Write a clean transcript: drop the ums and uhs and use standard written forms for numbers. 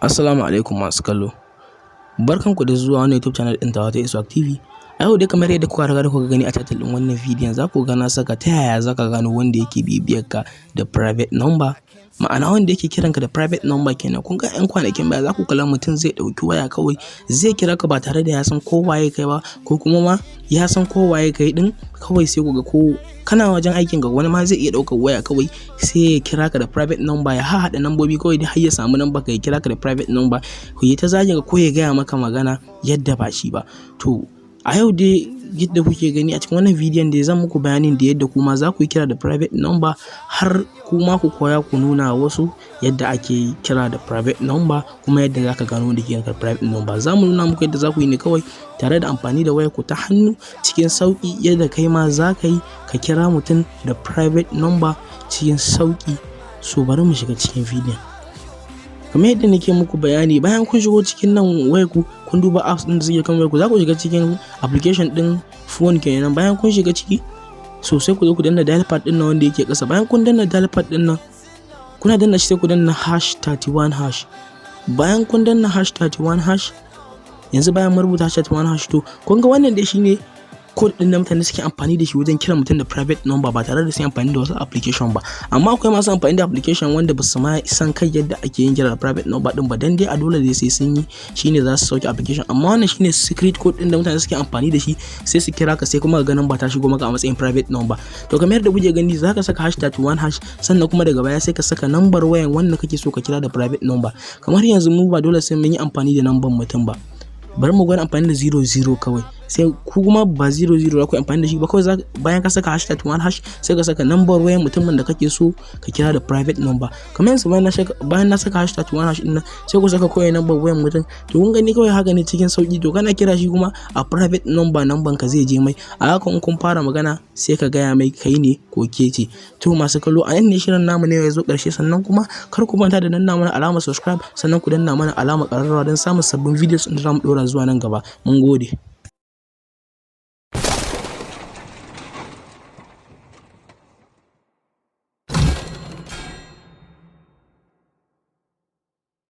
Assalamu alaikum masu kallo. Barkanku da zuwa wannan YouTube channel ɗin tawa ta Iswak TV. A yau dai, kamar yadda kuka riga da kuka gani a title ɗin wannan bidiyon, za ku ga na saka "Ta yaya za ka gano wanda yake bibiyar ka da private number?" Ma'ana, wanda yake kiran ka da private number kenan. Kun ga 'yan kwanakin baya, za ku kalla mutum zai ɗauki waya kawai zai kira ka ba tare da ya san ko waye kai ba, ko kuma ma ya san ko waye kai ɗin. Kawai sai ku ga ko kana wajen aikin ka, wani ma zai iya ɗaukar waya kawai sai ya kira ka da private number, ya hahaɗa nambobi kawai dai har ya samu number ka, ya kira ka da private number, ku yi ta zagin ka ko ya gaya maka magana yadda ba shi ba. To, a yau dai, yadda kuke gani a cikin wannan bidiyon dai, zan muku bayanin da yadda kuma za ku yi kira da private number, har kuma ku koya ku nuna wasu yadda ake kira da private number, kuma yadda za ka gano wanda ke da private number. Za mu nuna muku yadda za ku yi ne kawai tare da amfani da wayar ku ta hannu cikin sauƙi, yadda kai ma za ka yi ka kira mutum da private number cikin sauƙi. So bari mu shiga cikin bidiyon. Kamar yadda nake muku bayani, bayan kun shigo cikin nan wayar ku, kun duba apps ɗin da suke kan wayar ku, za ku shiga cikin application ɗin phone kenan. Bayan kun shiga ciki, so sai ku zo ku danna dial pad ɗin nan wanda yake ƙasa. Bayan kun danna dial pad ɗin nan, kuna danna shi, sai ku danna #31#. Bayan kun danna #31#, yanzu bayan mun rubuta #31#, to kun ga wannan dai shine code ɗin da mutane suke amfani da shi wajen kiran mutum da private number ba tare da sun amfani da wasu application ba. Amma akwai masu amfani da application wanda ba su ma san kai yadda ake yin kira da private number ɗin ba, dan dai a dole dai sai sun yi shine za su sauke application. Amma wannan shine secret code ɗin da mutane suke amfani da shi, sai su kira ka, sai kuma ga number ta shigo maka a matsayin private number. To, kamar yadda kuke gani, za ka saka #31#, sannan kuma daga baya sai ka saka number wayan wanda kake so ka kira da private number. Kamar yanzu mu ba dole sai mun yi amfani da number mutum ba, bari mu gwada amfani da 00 kawai. Sai ku kuma ba 00 za ku yi amfani da shi ba, kawai bayan ka saka #1# sai ka saka number wayan mutumin da kake so ka kira da private number. Kamar yanzu bayan na saka #1# din nan, sai ku saka kawai number wayan mutum. To, kun gani, kawai haka ne cikin sauki. To, kana kira shi kuma a private number, number ka zai je mai. A haka in kun fara magana, sai ka gaya mai kai ne ko ke ce. To, masu kallo, a nan ne shirin namu ne ya zo ƙarshe. Sannan kuma kar ku manta da danna mana alamar subscribe, sannan ku danna mana alamar ƙararrawa don samun sabbin videos da zamu ɗora zuwa nan gaba. Mun gode.